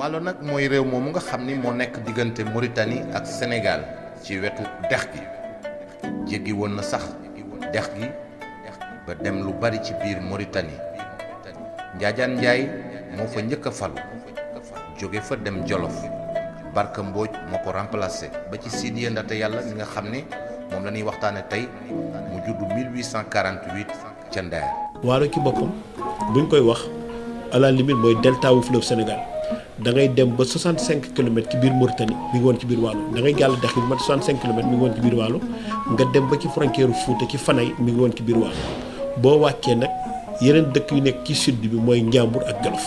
Waalo nag mooy réew moomu nga xam ni moo nekk diggante Mauritanie ak Sénégal ci wetu dex gi jéggi woon na sax dex gi ba dem lu bari ci biir Mauritanie Njaajaan Njaay moo fa njëkk a falu jóge fa dem Jolof Barka Mbooj moo ko remplacé ba ci Sidiya Ndate Yàlla mi nga xam ne moom la ñuy waxtaane tey mu juddu 1848 ca Ndeer. Waalo ci boppam buñ koy wax à la limite mooy delta wu fleuve Sénégal da ngay dem ba 65 kilomètres ci biir Mauritanie mi ngi woon ci biir Waalo da ngay jàll dex bi bu mat 65 kilomètres mi ngi woon ci biir Waalo nga dem ba ci frontière Fuuta ci Fanay mi ngi woon ci biir Waalo boo wàccee nag yeneen dëkk yu nekk ci sud bi mooy Njàmbur ak Jolof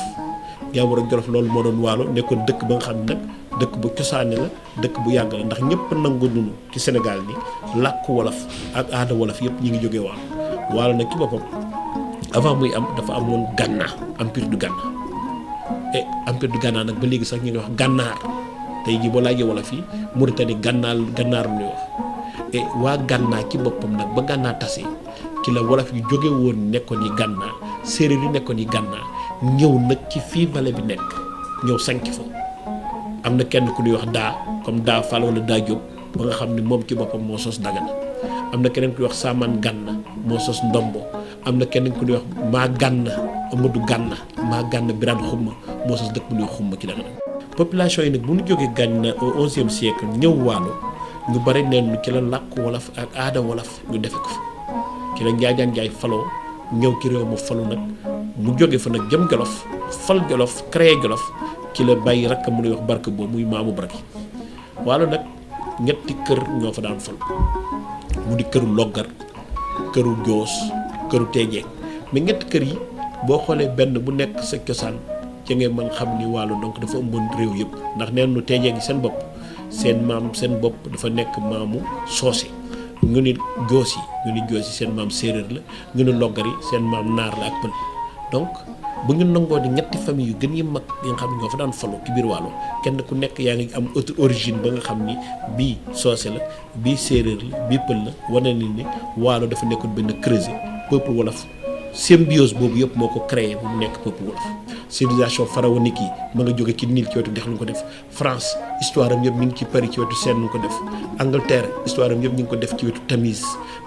Njàmbur ak Jolof loolu moo doon Waalo nekkoon dëkk ba nga xam ne nag dëkk bu cosaane la dëkk bu yàgg la ndax ñëpp nangu nunu ci Sénégal ni làkku wolof ak aada wolof yëpp ñi ngi jógee Waalo Waalo nag ci boppam avant muy am dafa amoon Ghana empire du Ghana et empire du Ghana nag ba léegi sax ñu ngi wax gànnaar tey jii boo laajee wolof yi Mauritanie gànnaar lu ñuy wax et waa Ghana ci boppam nag ba Ghana tasee ci la wolof yi jóge woon nekkoon yi Ghana séeréer yi nekkoon yi Ghana ñëw nag ci fii vallée bi nekk ñëw sanc fa am na kenn ku ñuy wax daa comme daa Fall wala daa Jóob ba nga xam ne moom ci boppam moo sos Dagana am na keneen ku ñuy wax Saamaan Gànna moo sos Ndombo am na kenn ku ñuy wax maa Gànna Amadou Gànna maa Gànna Birane Xumma moo sos dëkk bu ñuy Xumma ci Dagana. population yi nag bu ñu jógee Gànna au 11e siècle ñëw Waalo ñu bari neen ci la làkku wolof ak aada wolof ñu defe ko fa ci la Njaajaan Njaay faloo ñëw ci réew ma falu nag mu jóge fa nag jëm Jolof fal Jolof créé Jolof ci la bàyyi rakk mu nuy wax Barka boobu muy maamu Barki Waalo nag ñetti kër ñoo fa daan fal mu di këru Loggar këru Joos këru Teejeeg mais ñetti kër yi boo xoolee benn bu nekk sa cosaan ci ngay mën xam ni Waalo donc dafa ëmboon réew yëpp ndax neen nu Teejeeg yi seen bopp seen maam seen bopp dafa nekk maamu Soose ñu ni Joos yi seen maam séeréer la ñu ni Loggar yi seen maam naar la ak pël donc bu ñu nangoo di ñetti famille yu gën yi mag yi nga xam ne ñoo fa daan falu ci biir Waalo kenn ku nekk yaa ngi am autre origine ba nga xam ni bii soose la bii séeréer la bii pël la wane ni Waalo dafa nekkoon benn creuset peuple wolof symbiose boobu yëpp moo ko créé bu mu nekk peuple wolof civilisation pharaonique yi ma nga jóge ci Nil ci wetu dex lu ko def France histoire am yëpp ñu ngi ci Paris ci wetu Seine lu ko def Angleterre histoire am yëpp ñu ngi ko def ci wetu Tamise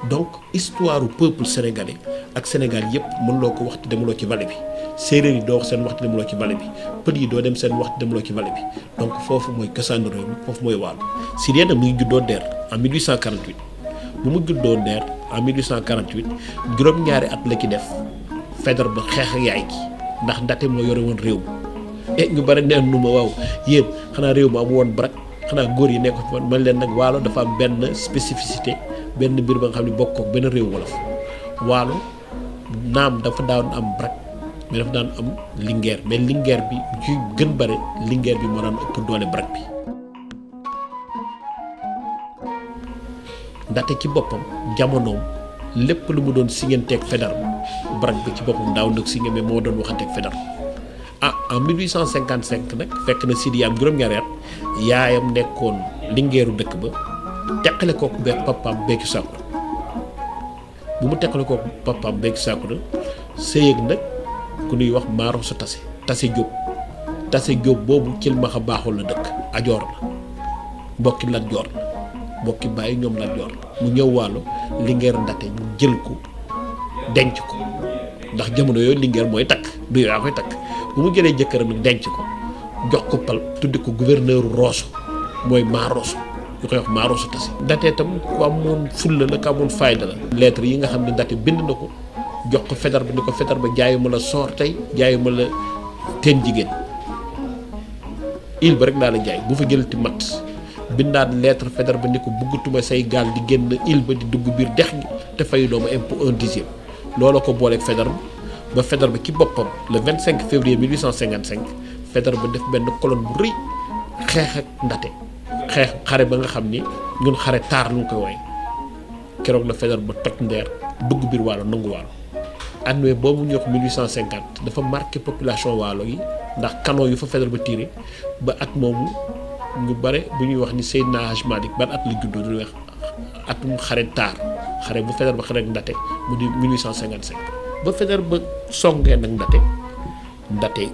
donc histoire peuple sénégalais ak Sénégal yëpp mën loo ko waxtu demuloo ci vallée bi séeréer yi doo wax seen waxtu demuloo ci vallée bi pël yi doo dem seen waxtu demuloo ci vallée bi donc foofu mooy cosaanu réew mi foofu mooy Waalo Sidiya nag mu ngi juddoo Nder en 1848 bu mu juddoo Nder en 1848 juróom-ñaari at la ci def Faidherbe ba xeex ak yaay gi ndax Ndate moo yore woon réew mi ñu bari neen nu ma waaw yéen xanaa réew mi am woon barak xanaa góor yi nekk fa man leen nag Waalo dafa am benn spécificité benn mbir ba nga xam ne bokk ak benn réew wolof Waalo naam dafa daan am barak mais dafa daan am lingeer mais lingeer bi ci gën bare lingeer bi moo daan ëpp doole barak bi Ndate ci boppam jamonoom lépp lu mu doon signanteeg Faidherbe barak bi ci boppam daaw nag signé mais moo doon waxanteeg Faidherbe en 1855 nag fekk na Sidiya am juróom-ñaari at yaayam nekkoon lingeeru dëkk ba teqale kooku beeg papaam Béthio Sacoura bu mu teqale kooku papaam Béthio Sacoura sëyeeg nag ku ñuy wax Maaroso Tase Jóob boobu Cilmaxa Baaxul la dëkk Ajoor la mbokki Lat Joor la mbokki bàyyi ñoom Lat Joor la mu ñëw Waalo lingeer Ndate ñu jël ko denc ko ndax jamono yooyu lingeer mooy takk du yaa koy takk bu mu jëlee jëkkëram nag denc ko jox ko pal tuddi ko gouverneur Rosso mooy Maaroso ñu koy wax Maaroso Tase Ndate tam ku amoon fulla la ku amoon fayda la lettre yi nga xam ne Ndate bind na ko jox ko Faidherbe ni ko Faidherbe jaayuma la soor tey jaayuma la teen jigéen il ba rek laa la jaay bu fa jëlati mat bindaat lettre Faidherbe ni ko bëggatuma say gaal di génn il ba di dugg biir dex gi te fayu dooma impôt 1/10 looloo ko booleeg Faidherbe ba Faidherbe ci boppam le 25 février 1855 Faidherbe def benn colonne bu rëy xeex ak Ndate xeex xare ba nga xam ni ñun xare taar lu ñu koy wooye keroog la Faidherbe ba toj Ndeer dugg biir Waalo nangu Waalo année boobu ñuy wax 1850 dafa marqué population Waalo yi ndax canon yu fa Faidherbe ba tiré ba at moomu ñu bare bu ñuy wax ni Seydina Hadj Malick ban at la juddoo du wax atum xare taar xare bu Faidherbe ba xare ak Ndate mu di 1855 ba Faidherbe ba songee nag Ndate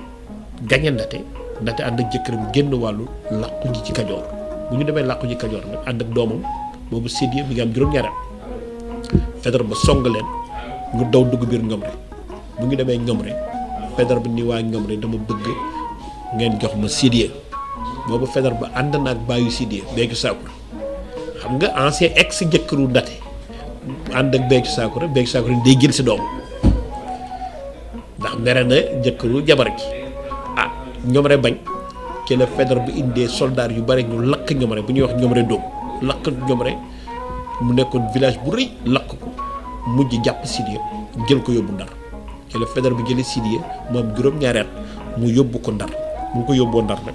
gañe Ndate Ndate ànd ak jëkkëram génn wàllu làqu ji ci Kajoor bu ñu demee làqu ji Kajoor nag ànd ak doomam boobu Sidiya mi ngi am juróom-ñaari at Faidherbe song leen ñu daw dugg biir Ngomre bu ñu demee Ngomre Faidherbe ni waa Ngomre dama bëgg ngeen jox ma Sidiya boobu Faidherbe ànd na ak bàyyu Sidiya Béthio Sakoura xam nga ancien ex jëkkëru Ndate ànd ak Béthio Sakoura day jël si doom ndax mere na jëkkëru jabar gi Ngomre bañ ci la Faidherbe indee soldaar yu bari ñu lakk Ngomre bu ñuy wax Ngomre Dóom lakk Ngomre mu nekkoon village bu rëy lakk ko mujj jàpp Sidiya jël ko yóbbu Ndar ci la Faidherbe jële Sidiya moom juróom-ñaari at mu yóbbu ko Ndar mu ko yóbboo Ndar nag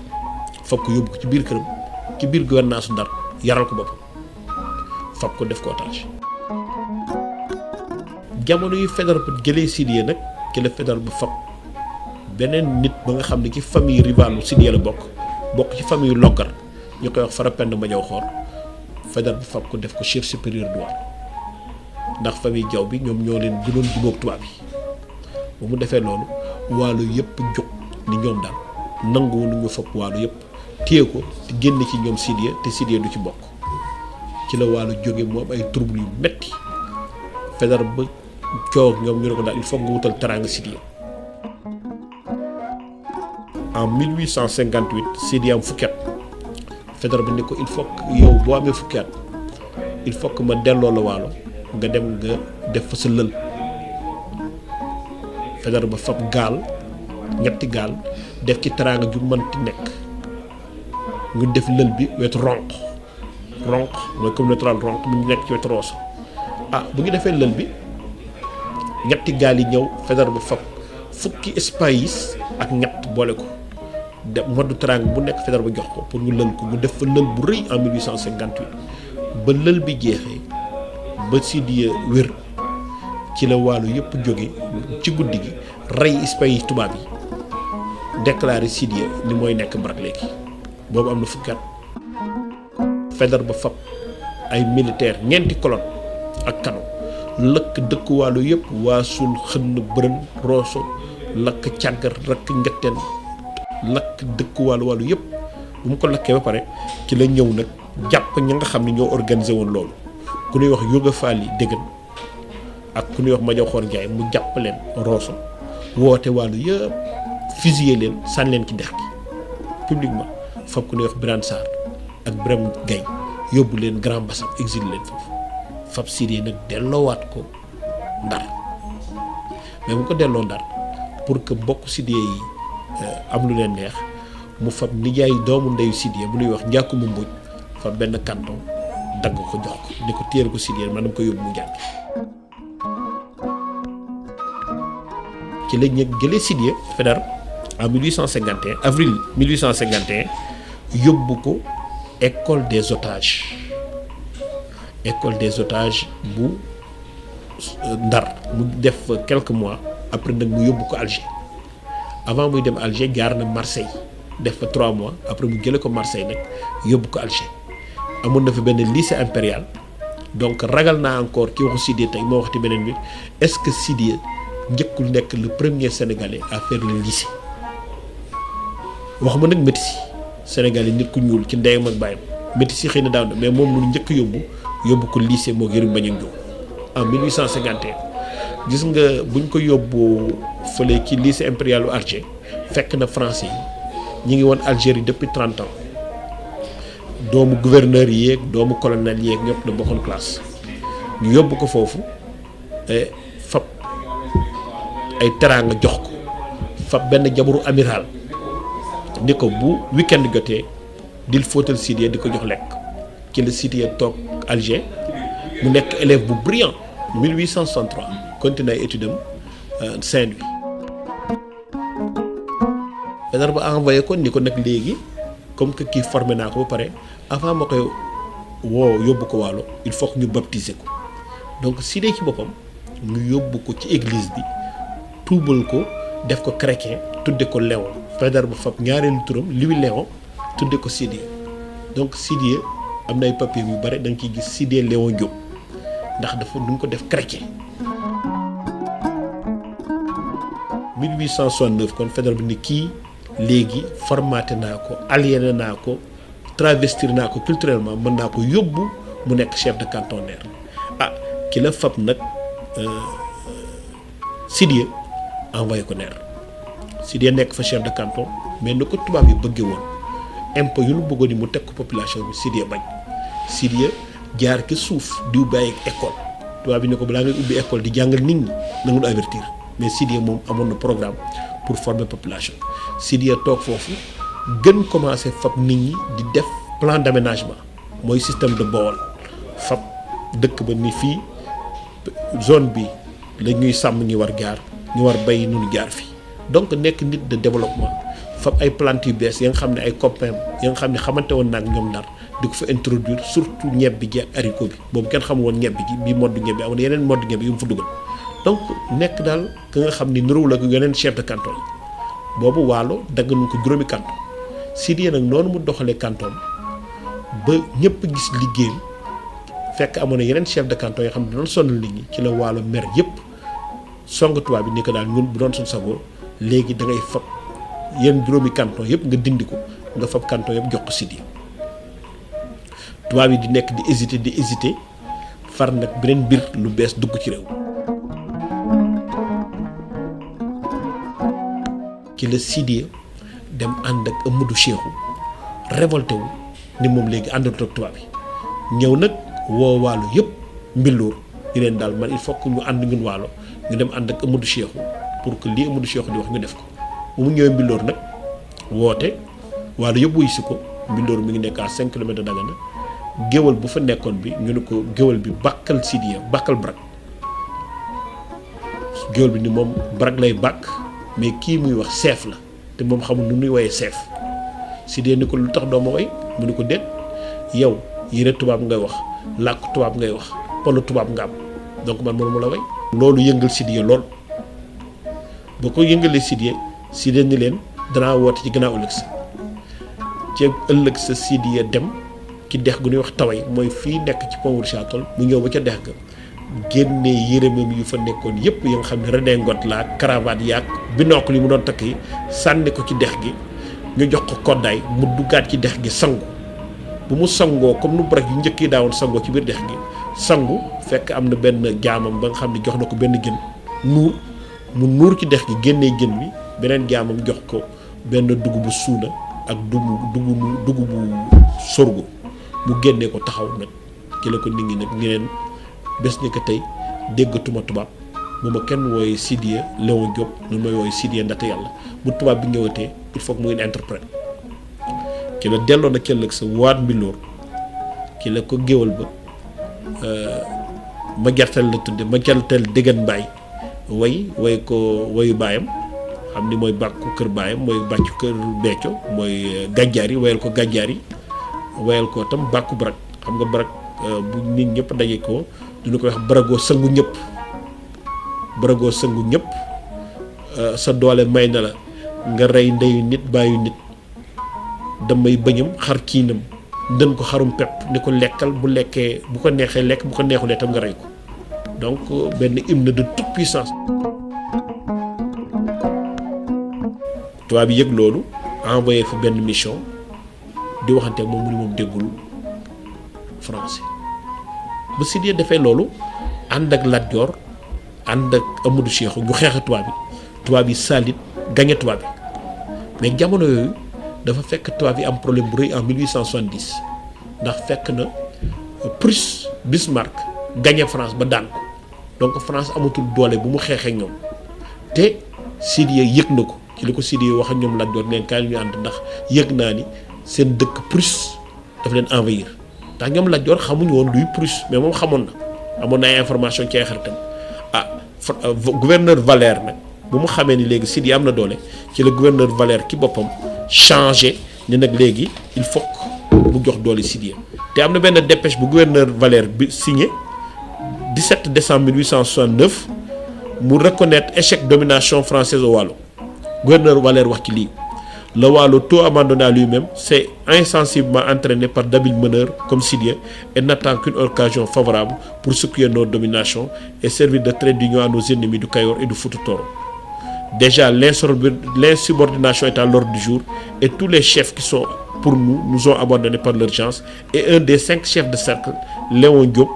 fab ko yóbbu ko ci biir këram ci biir gouvernance Ndar yaral ko boppam fab ko def ko otage jamono yu Faidherbe jëlee Sidiya nag ci la Faidherbe fab beneen nit ba nga xam ne ci famille rivalu Sidiya la bokk ci famille Loggar ñu koy wax Farapend Madiaw Xoor Faidherbe fab ko def ko chef supérieur douane ndax famille Diaw bi ñoom ñoo leen gënoon jubóog tubaab yi ba mu defee loolu waalo yëpp jóg ni ñoom daal nanguwu nu ñu fab waalo yëpp téye ko te génn ci ñoom Sidiya te Sidiya du ci bokk ci la waalo jóge mu am ay trouble yu metti Faidherbe coow ñoom ñu ne ko daal il faut nga wutal teraanga Sidiya en 1858 Sidiya am fukki at Faidherbe ni ko il faut que yow boo amee fukki at il faut que ma delloo la waalo nga dem nga def fa sa lël Faidherbe fab gaal ñetti gaal def ci teraanga ju mënti nekk ñu def lël bi wetu ronq mooy communauté rurale ronq mu nekk ci wetu Rosso bu ñu defee lël bi ñetti gaal yi ñëw Faidherbe fab fukki espace ak ñett boole ko de moddu teraanga bu nekk Faidherbe jox ko pour ñu lël ko mu def fa lël bu rëy en 1858 ba lël bi jeexee ba Sidiya wér ci la waalo yëpp jóge ci guddi gi rey espace tubaab yi déclaré Sidiya ni mooy nekk Brak léegi boobu am na fukki at Faidherbe fab ay militaire ñeenti colonne ak canon lëkk dëkku waalo yëpp waasul xënn bërën Rosso lakk càggar rakk ngetteen lakk dëkku waalo yëpp bu mu ko lakkee ba pare ci la ñëw nag jàpp ña nga xam ne ñoo organisé woon loolu ku ñuy wax Yoga Faali Déggan ak ku ñuy wax Madiaw Xoor Njaay mu jàpp leen Rosso woote waalo yëpp fusillé leen sànni leen ci dex gi publiquement fab ku ñuy wax Birane Sarr ak Birame Gaye yóbbu leen Grand Bassam exilé leen foofu fab Sidiya nag delloowaat ko Ndar mais bu ko delloo Ndar pour que bokk Sidiya yi am lu leen neex mu fab nijaay doomu ndeyu Sidiya bu ñuy wax Njàkkuma Mbóoj fab benn canton dagg ko jox ko ni ko téyel ko Sidiya man dama ko yóbbu mu jàngi ci la ñu jëlee Sidiya Faidherbe en 1851 avril 1851 yóbbu ko école des otages bu Ndar mu def quelques mois après nag mu yóbbu ko Alger avant muy dem Alger jaar na Marseille def fa 3 mois après mu jële ko Marseille nag yóbbu ko Alger amoon na fa benn lycée impérial donc ragal naa encore ci waxu Sidiya tey moo waxti beneen bi est-ce que Sidiya njëkkul nekk le premier sénégalais à faire le lycée waxuma nag métis yi sénégalais nit ku ñuul ci ndeyam ak bàyyam métis yi xëy na daaw na mais moom lu njëkk yóbbu ko lycée moo Yërim Mbañang Diop en 1851 gis nga buñ ko yóbbu fële ci lycée impérial u Alger fekk na français yi ñi ngi woon Algérie depuis 30 ans doomu gouverneur yi yeeg doomu colonel yeeg ñëpp da bokkoon classe ñu yóbbu ko foofu fab ay teraanga jox ko fab benn jabaru amiral ni ko bu weekend jotee dil fóotal Sidiya di ko jox lekk ci la Sidiya toog Alger mu nekk élève bu brillant 1863 continué ay études am Saint-Louis Faidherbe ba envoyé ko ni ko nag léegi comme que kii formé naa ko ba pare avant ma koy woo yóbbu ko Waalo il faut que ñu baptiser ko donc Sidiya ci boppam ñu yóbbu ko ci église bi tuubal ko def ko chrétien tudde ko Léon Faidherbe ba fab ñaareelu turam Louis Léon tudde ko Sidiya donc Sidiya am na ay papiers yu bare da nga ciy gis Sidiya Léon Diop ndax dafa duñ ko def chrétien 1869 kon Faidherbe ni kii léegi formaté naa ko aliéné naa ko travestir naa ko culturellement mën naa ko yóbbu mu nekk chef de canton Nder ki la fab nag Sidiya envoyé ko Nder Sidiya nekk fa chef de canton mais na ko tubaab yi bëggee woon impôt yu nu bëggoon ni mu teg ko population bi Sidiya bañ Sidiya jaar ki suuf di ubbi ay école tubaab bi ne ko balaa ngay ubbi école di jàngal nit ñi na nga avertir mais Sidiya moom amoon na programme pour former population Sidiya toog foofu gën commencé fab nit ñi di def plan d'aménagement mooy système de Bawol fab dëkk ba ni fii zone bi la ñuy sàmm ñu war jaar ñu war bay nu ñu jaar fii donc nekk nit de développement fab ay plantes yu bees ya nga xam ne ay copains ya nga xam ne xamante woon naag ñoom Ndar di ko fa introduire surtout ñebbi ji ak haricot bi boobu kenn xamul woon ñebbi ji bii mode ñebbi amoon yeneen mode ñebbi yu mu fa dugal donc nekk daal ka nga xam ni niróowul ak yeneen chef de canton yi boobu Waalo dagg nañ ko juróomi canton Sidiya nag noonu mu doxalee canton ba ñëpp gis liggéeyam fekk amoon na yeneen chef de canton yoo xam ne doon sonal nit ñi ci la Waalo mer yëpp song tubaab bi ni ko daal ñun bu doon suñ sagoo léegi da ngay fab yenn juróomi canton yëpp nga dindi ko nga fab canton yëpp jox ko Sidiya tubaab yi di nekk di hésiter far nag beneen mbir lu bees dugg ci réew ci la Sidiya dem ànd ak Amadou Cheikhou révolté wu ni moom léegi àndatoo ak tubaab yi ñëw nag woo Waalo yëpp mbilloor ñu leen daal man il faut que ñu ànd ñun Waalo ñu dem ànd ak Amadou Cheikhou pour que lii Amadou Cheikhou di wax ñu def ko bu mu ñëwee mbilloor nag woote Waalo yëpp wuy si ko mbilloor mi ngi nekk à 5 kilomètres de Dagana géwal bu fa nekkoon bi ñu ne ko géwal bi bàkkal Sidiya bàkkal Brak géwal bi ni moom Brak lay bàkk mais kii muy wax seef la te moom xamul nu nuy woyee seef Sidiya ni ko lu tax doo ma woy mu ni ko déet yow yére tubaab ngay wax làkku tubaab ngay wax polo tubaab nga am donc man mënu ma la woy loolu yëngal Sidiya lool boo ko yëngalee Sidiya ni leen danaa woote ci gannaaw ëllëg sa ci ëllëg sa Sidiya dem ci dex gu ñuy wax taway mooy fii nekk ci pont Richard-Toll mu ñëw ba ca dex ga génnee yërëmam yu fa nekkoon yëpp ya nga xam ne redingote la cravate yaag binocle yi mu doon takk yi sànni ko ci dex gi ñu jox ko koddaay mu duggaat ci dex gi sangu bu mu sangoo comme nu Brak yu njëkk yi daawoon sangoo ci biir dex gi sangu fekk am na benn jaamam ba nga xam ne jox na ko benn jën nuur mu nuur ci dex gi génnee jën wi beneen jaamam jox ko benn dugubu suuna ak dugubu sorgho mu génnee ko taxaw nag ki la ko nit ñi nag ni leen bés ni ko tey déggatuma tubaab bu ma kenn wooye Sidiya Léon Diop nu may wooye Sidiya Ndaté Yàlla bu tubaab bi ñëwatee il faut que mu ngi interprète ki la delloo na këllëg sa waat mbilóor ki la ko géwal ba ma jartal la tudde ma jartal déggan mbaay way ko wayu baayam xam ni mooy bàkku kër baayam mooy bàccu kër Béthio mooy gànjaar yi wayal ko gànjaar yi wayal ko tam bàkku Brak xam nga Brak bu nit ñëpp daje ko duñu ko wax baragoo sëngu ñëpp sa doole may na la nga rey ndeyu nit bàyyu nit damay bëñam xar kiinam ndën ko xarum pepp ni ko lekkal bu lekkee bu ko neexee lekk bu ko neexulee tam nga rey ko donc benn hymne de toute puissance tubaab bi yëg loolu envoyé fa benn mission di waxante moom mu ni moom déggul français ba Sidiya defee loolu ànd ak Lat Joor ànd ak Amadou Cheikhou ñu xeex tubaab yi saalit gañe tubaab yi mais jamono yooyu dafa fekk tubaab yi am problème bu rëy en 1870 ndax fekk na Prusse Bismarck gañe France ba daan ko donc France amatul doole bu mu xeexee ñoom te Sidiya yëg na ko ci li ko Sidiya wax ak ñoom Lat Joor neen kaay ñu ànd ndax yëg naa ni seen dëkk Prusse dafa leen envahir ndax ñoom Lat Joor xamuñu woon luy Prusse mais moom xamoon na amoon na ay information ci ay xaritam gouverneur Valère nag bu mu xamee ni léegi Sidiya am na doole ci la gouverneur Valère ki boppam changé ni nag léegi il faut mu jox doole Sidiya te am na benn dépêche bu gouverneur Valère bi signé 17 décembre 1869 mu reconnaître échec domination française au Waalo gouverneur Valère wax ci lii le Waalo tout abandonné à lui-même s'est insensiblement entraîné par d'habiles meneurs comme Sidiya et n'attend qu'une occasion favorable pour secouer nos dominations et servir de trait d'union à nos ennemis du Kayor et du Fouta Toro Déjà, l'insubordination est à l'ordre du jour et tous les chefs qui sont pour nous ont abandonnés par l'urgence. Et un des 5 chefs de cercle, Léon Diop,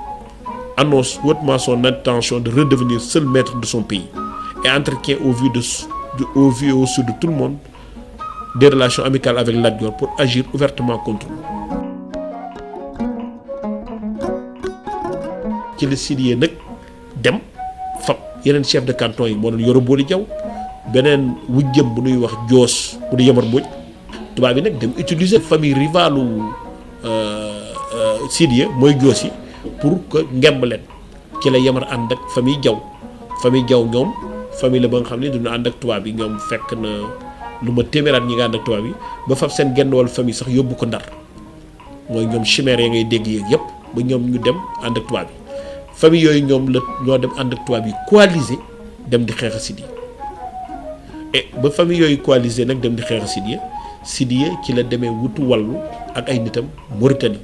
annonce hautement son intention de redevenir seul maître de son pays et entretient au vu et au su de tout le monde des relations amicales avec Lat Dior pour agir ouvertement contre nous. ci la Sidiye nag dem fab yeneen chef de canton yi moo doon Yoro Boli Diaw beneen wujjëm bu nuy wax Joos bu di Yamar Mbodj tubaab bi nag dem utiliser famille rivalu Sidiye mooy Joos yi pour que ngemb leen ci la Yamar ànd ak famille Diaw ñoom famille la ba nga xam ne duñu ànd ak tubaab yi ñoom fekk na lu ma téeméeraat ñi nga ànd ak tubaab yi ba fab seen genn wàllu famille sax yóbbu ko Ndar mooy ñoom chimère ya ngay dégg yeeg yëpp ba ñoom ñu dem ànd ak tubaab yi famille yooyu ñoom la ñoo dem ànd ak tubaab yi coalisé dem di xeex a Sidiye et ba famille yooyu coalisé nag dem di xeex a Sidiye ci la demee wutu wàllu ak ay nitam Mauritanie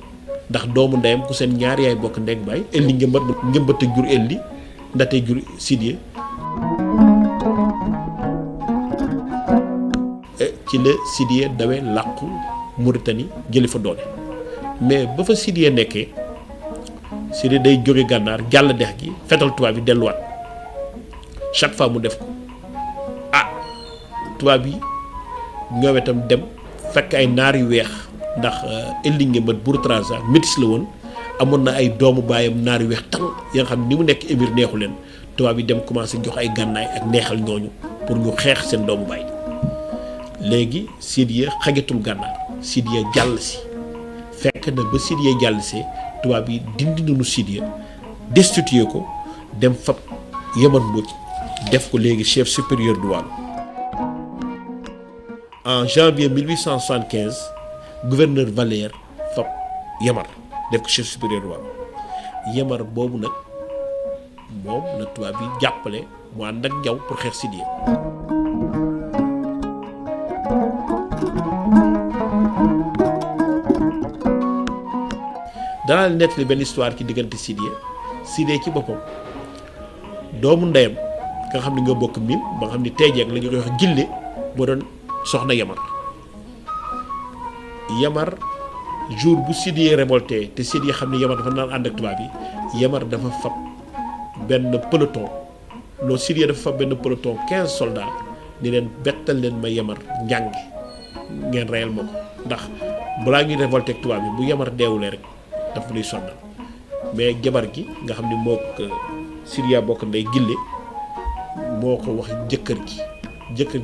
ndax doomu ndeyam ku seen ñaar yaay bokk ndeg baay Elli njëmbate jur Elli ndate jur Sidiye ci la Sidiye dawee làqu Mauritanie jëli fa doole mais ba fa Sidiye nekkee Sidiye day jóge gànnaar jàll dex gi fetal tubaab yi delluwaat chaque fois mu def ko tubaab yi ñoom itam dem fekk ay naar yu weex ndax Elli Ngeumbat Bourtraza métis la woon amoon na ay doomu baayam naar yu weex tàng ya nga xam ni mu nekk émir neexu leen tubaab yi dem commencé jox ay gànnaay ak neexal ñooñu pour ñu xeex seen doomu baay léegi Sidiye xajatul gànnaar Sidiye jàll si fekk na ba Sidiye jàll see tubaab yi dindi nañu Sidiye destitué ko dem fab Yamar Mbodj def ko léegi chef supérieur du Waalo en janvier 1875 gouverneur Valère fab Yamar def ko chef supérieur du Waalo Yamar boobu nag moom la tubaab yi jàppale mu ànd ak Diaw pour xeex Sidiye danaa leen nettali benn histoire ci diggante Sidiye ci boppam doomu ndeyam nga xam ne nga bokk miin ba nga xam ne teejeeg la ñu koy wax gille moo doon soxna Yamar jour bu Sidiye révolté te Sidiye xam ne Yamar dafa naan ànd ak tubaab yi Yamar dafa fab benn peloton loolu Sidiye dafa fab benn peloton 15 soldats ni leen bettal leen ma Yamar njàngi ngeen reyal ma ko ndax balaa ñuy révolté ak tubaab yi bu Yamar deewulee rek dafa lay sonnal mais jabar gi nga xam ne moo ko Sidiye bokk ndey gille moo ko wax jëkkër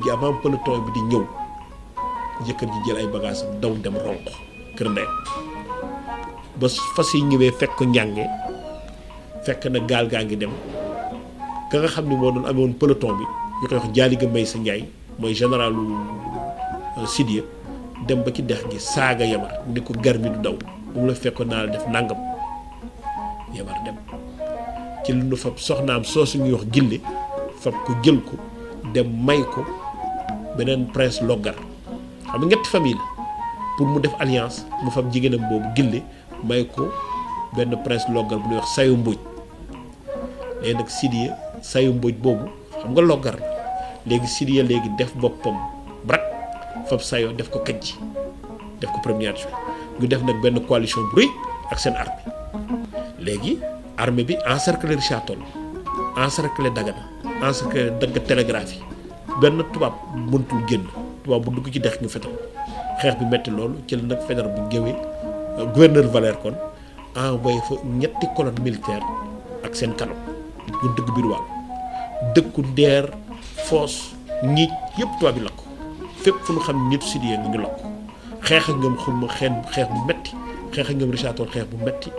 ji avant peloton bi di ñëw jëkkër ji jël ay bagages daw dem ronq kër ndeyam ba fas yi ñëwee fekk ko njànge fekk na gaal gaa ngi dem ka nga xam ne moo doon amoon peloton bi ñu koy wax Jaaliga Mbay sa Njaay mooy généralu Sidiye dem ba ci dex gi saaga Yamar ni ko gar mi du daw bu mu la fekkoon naa la def nàngam Yamar dem ci lu nu fab soxnaam soosu ñuy wax gille fab ko jël ko dem may ko beneen prince Loggar xam nga ñetti famille la pour mu def alliance mu fab jigéenam boobu gille may ko benn prince Loggar bu ñuy wax Sayu Mbodj léegi nag Sidiye Sayu Mbodj boobu xam nga Loggar la léegi Sidiye léegi def boppam brak fab Sayo def ko kajji def ko premier adjoint ñu def nag benn coalition bu rëy ak seen armée léegi armée bi encercler Richard Toll encercler Dagana encercler dagg télégraphie benn tubaab mëntul génn tubaab bu dugg ci dex ñu fetal xeex bi metti loolu ci la nag fédéral bu géwee gouverneur Valère kon envoyé fa ñetti colonne militaire ak seen kanam ñu dëgg biir Waalo dëkku Ndeer Foos Ñiij yëpp tubaab bi lakk fépp fu ñu xam nit Sidiye nga ñu lakk xeex ak ñoom xulma xeex bu metti xeex ak ñoom Richard Toll xeex bu metti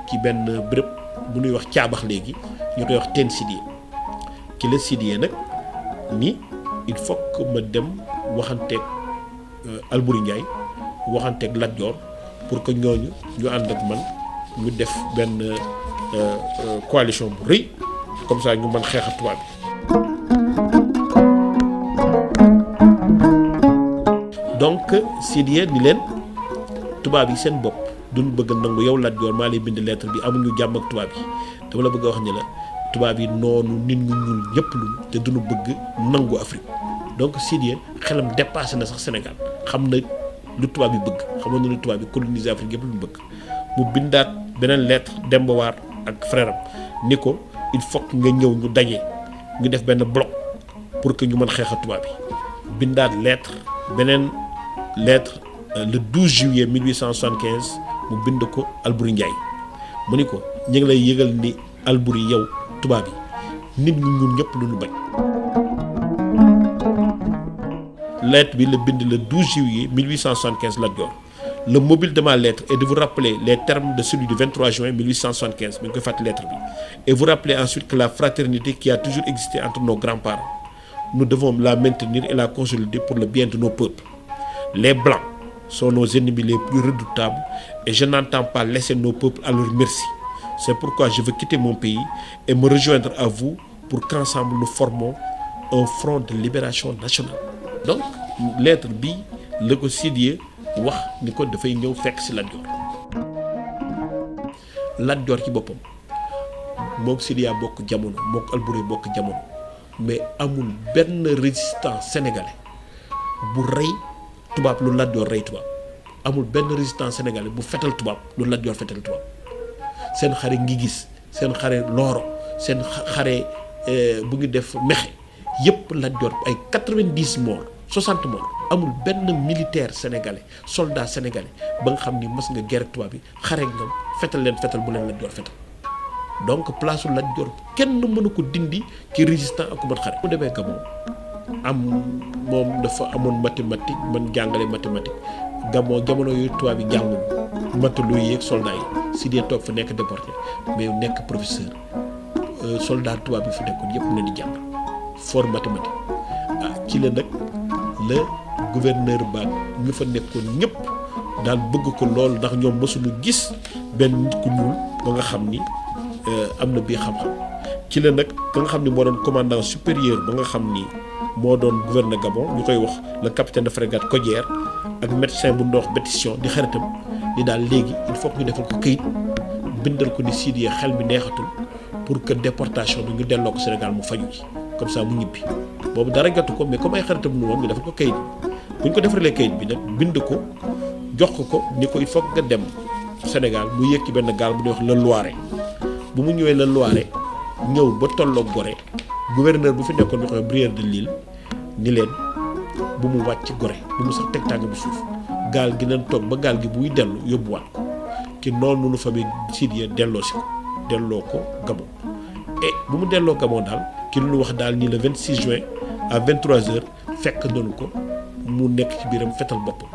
ci benn béréb bu ñuy wax caabax léegi ñu koy wax teen Sidiye ci la Sidiye nag ni il faut que ma dem waxanteeg Alboury Ndiaye waxanteeg Lat Dior pour que ñooñu ñu ànd ak man ñu def benn coalition bu rëy comme ça ñu mën xeex ak tubaab bi. donc Sidiye ni leen tubaab yi seen bopp duñ bëgg nangu yow Lat Dior maa lay bind lettre bi amuñu jàmm ak tubaab yi dama la bëgg a wax ni la tubaab yi noonu nit ñu ñuul ñëpp lu te duñu bëgg nangu Afrique donc Sidiya xelam dépassé na sax Sénégal xam na lu tubaab bi bëgg xamoon na lu tubaab bi coloniser Afrique yëpp lu mu bëgg mu bindaat beneen lettre Demba War ak frère am ni ko il faut que nga ñëw ñu daje ñu def benn bloc pour que ñu mën xeex a tubaab bi bindaat beneen lettre le 12 juillet 1875 mu bind ko Alboury Ndiaye mu ni ko ñu ngi lay yëgal ni Alboury yow tubaab yi nit ñi ñun ñëpp lu ñu bañ. lettre bi la bind le 12 juillet 1875 Lat Dior. Le mobile de ma lettre est de vous rappeler les termes de celui du 23 juin 1875 bi ñu koy fàttali lettre bi et vous rappeler ensuite que la fraternité qui a toujours existé entre nos grands-parents nous devons la maintenir et la consolider pour le bien de nos peuples. Les blancs sont nos ennemis les plus redoutables et je n'entends pas laisser nos peuples à leur merci. C'est pourquoi je veux quitter mon pays et me rejoindre à vous pour qu'ensemble nous formons un front de libération nationale. Donc lettre bi la ko Sidiya wax ni ko dafay ñëw fekk ci Lat Dior. Lat Dior ci boppam mook Sidiya bokk jamono mook Alboury bokk jamono mais amul benn résistant sénégalais bu rey tubaab lu Lat Dior rey tubaab amul benn résistant sénégalais bu fetal tubaab lu Lat Dior fetal tubaab seen xare ngi gis seen xare Looro seen xare bu ngi def Mexe yëpp Lat Dior ay 90 morts 60 morts amul benn militaire sénégalais soldat sénégalais ba nga xam ni mas nga guerre tubaab bi xare nga fetal leen fetal bu leen Lat Dior fetal donc place Lat Dior kenn mënu ko dindi ci résistant ak ku mën xare. mu demee Gabon moom dafa amoon mathématique man jàngale mathématique Gabon jamono yooyu tubaab yi jàngul matelot yi ak soldats yi Sidiya toog fa nekk déporté mais nekk professeur soldat tubaab bi fi nekkoon yëpp leen di jàng fort mathématique ci la nag le gouverneur ba ñu fa nekkoon ñëpp daal bëgg ko lool ndax ñoom mësuñu gis benn nit ku ñuul ba nga xam ni am na bii xam-xam ci la nag ka nga xam ni moo doon commandant supérieur ba nga xam ni moo doon gouverneur Gabon ñu koy wax le capitaine de frégate Codière ak médecin bu ndox Bétition di xaritam ni daal léegi il faut que ñu defal ko këyit bindal ko ni Sidiya xel mi neexatul pour que déportation bi ñu delloo ko Sénégal mu faju ci comme ça mu ñibbi boobu dara jotu ko mais comme ay xaritam nu woon ñu defal ko kayit bu ñu ko defalee kayit bi nag bind ko jox ko ni ko il faut nga dem Sénégal mu yéeg ci benn gaal bu ñuy wax le Loiret bu mu ñëwee le Loiret ñëw ba tolloog Gorée gouverneur bu fi nekkoon ñu koy Brière de Lille ni leen bu mu wàcc Gorée bu mu sax teg tàng bi suuf gaal gi leen toog ba gaal gi buy dellu yóbbuwaat ko ci noonu nu famille Sidiya delloo ko Gabon et bu mu delloo Gabon daal ki lu wax daal ni le 26 juin à 23h fekk nañu ko mu nekk ci biiram fetal boppam.